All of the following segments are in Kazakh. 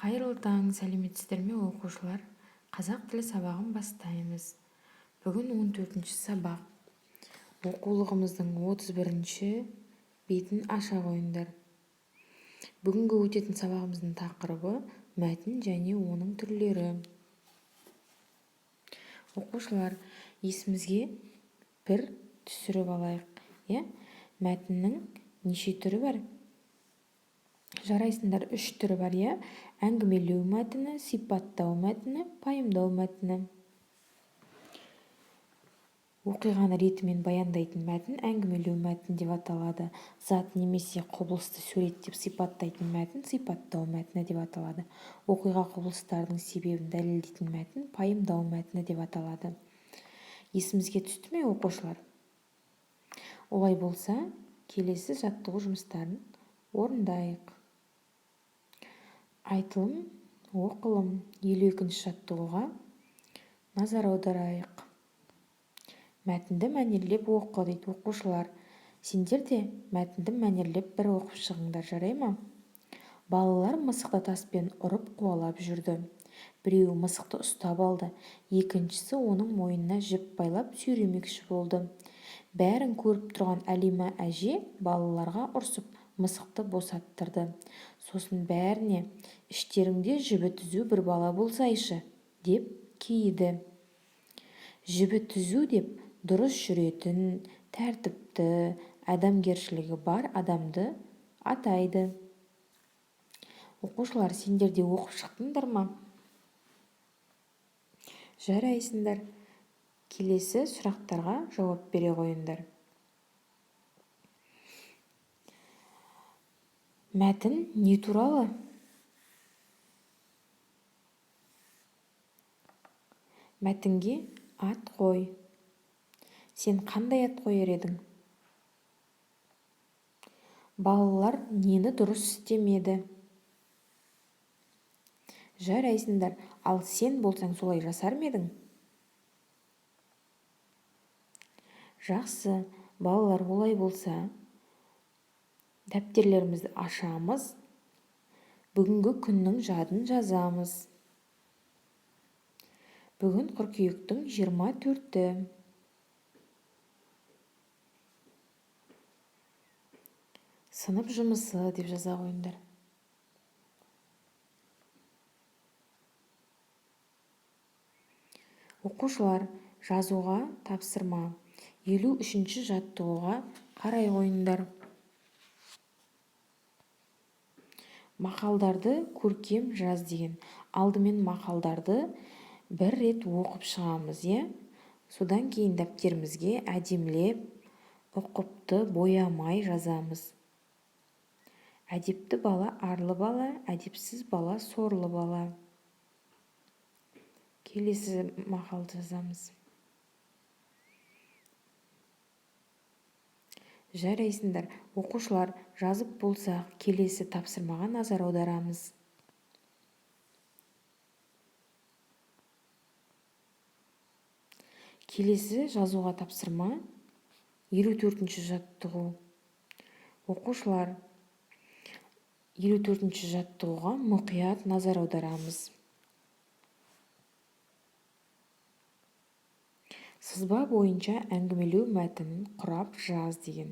Қайырлы таң, сәлеметсіздер ме, оқушылар? Қазақ тілі сабағын бастаймыз. Бүгін 14-ші сабақ. Оқулығымыздың 31-ші бетін аша қойыңдар. Бүгінгі өтетін сабағымыздың тақырыбы мәтін және оның түрлері. Оқушылар, есімізге бір түсіріп алайық, иә? Мәтіннің неше түрі бар? Жарайсыңдар, 3 түрі бар, иә? Әңгімелеу мәтіні, сипаттау мәтіні, пайымдау мәтіні. Оқиғаны ретімен баяндайтын мәтін әңгімелеу мәтін деп аталады. Зат немесе құбылысты суреттеп сипаттайтын мәтін сипаттау мәтіні деп аталады. Оқиға құбылыстардың себебін дәлелдейтін мәтін пайымдау мәтіні деп аталады. Есімізге түсті ме, оқушылар? Олай болса, келесі жаттығу жұмыстарын орындайық. Айтылым, оқылым. 52-ші жаттығуға назар аударайық. Мәтінді мәнерлеп оқы дейді оқушылар. Сендер де мәтінді мәнерлеп бір оқып шығыңдар, жарай ма? Балалар мысықты таспен ұрып қуалап жүрді. Біреуі мысықты ұстап алды, екіншісі оның мойнына жіп байлап сүйремекші болды. Бәрін көріп тұрған Әлима әже балаларға ұрсып, мысықты босаттырды. Сосын бәріне іштеріңде жібі түзу бір бала болсайшы деп кейіді. Жібі түзу деп дұрыс жүретін, тәртіпті, адамгершілігі бар адамды атайды. Оқушылар, сендер де оқып шықтыңдар ма? Жарайсыңдар. Келесі сұрақтарға жауап бере қойыңдар. Мәтін не туралы? Мәтінге ат қой. Сен қандай ат қояр едің? Балалар нені дұрыс істемеді? Жарайсыңдар, ал сен болсаң солай жасар ма едің? Жақсы, балалар, олай болса, дәптерлерімізді ашамыз, бүгінгі күннің жадын жазамыз. Бүгін қыркүйектің 24-і. Сынып жұмысы деп жаза қойыңдар. Оқушылар, жазуға тапсырма. 53-ші жаттығуға қарай қойыңдар. Мақалдарды көркем жаз деген. Алдымен мақалдарды бір рет оқып шығамыз, иә? Содан кейін дәптерімізге әдемілеп, ұқыпты боямай жазамыз. Әдепті бала арлы бала, әдепсіз бала сорлы бала. Келесі мақалды жазамыз. Жарайсыңдар, оқушылар, жазып болсақ, келесі тапсырмаға назар аударамыз. Келесі жазуға тапсырма 54-ші жаттығу. Оқушылар, 54-ші жаттығуға мұқият назар аударамыз. Сызба бойынша әңгімелеу мәтінін құрап жаз деген.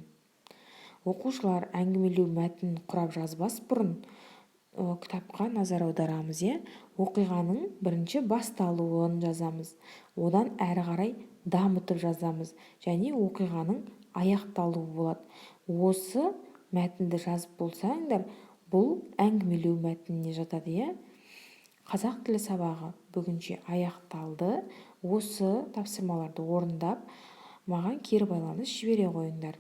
Оқушылар, әңгімелеу мәтінін құрап жазбас бұрын кітапқа назар аударамыз, иә? Оқиғаның бірінші басталуын жазамыз, одан әрі қарай дамытып жазамыз және оқиғаның аяқталуы болады. Осы мәтінді жазып болсаңдар, бұл әңгімелеу мәтініне жатады, иә? Қазақ тілі сабағы бүгінше аяқталды. Осы тапсырмаларды орындап, маған кері байланыс жібере қойыңдар.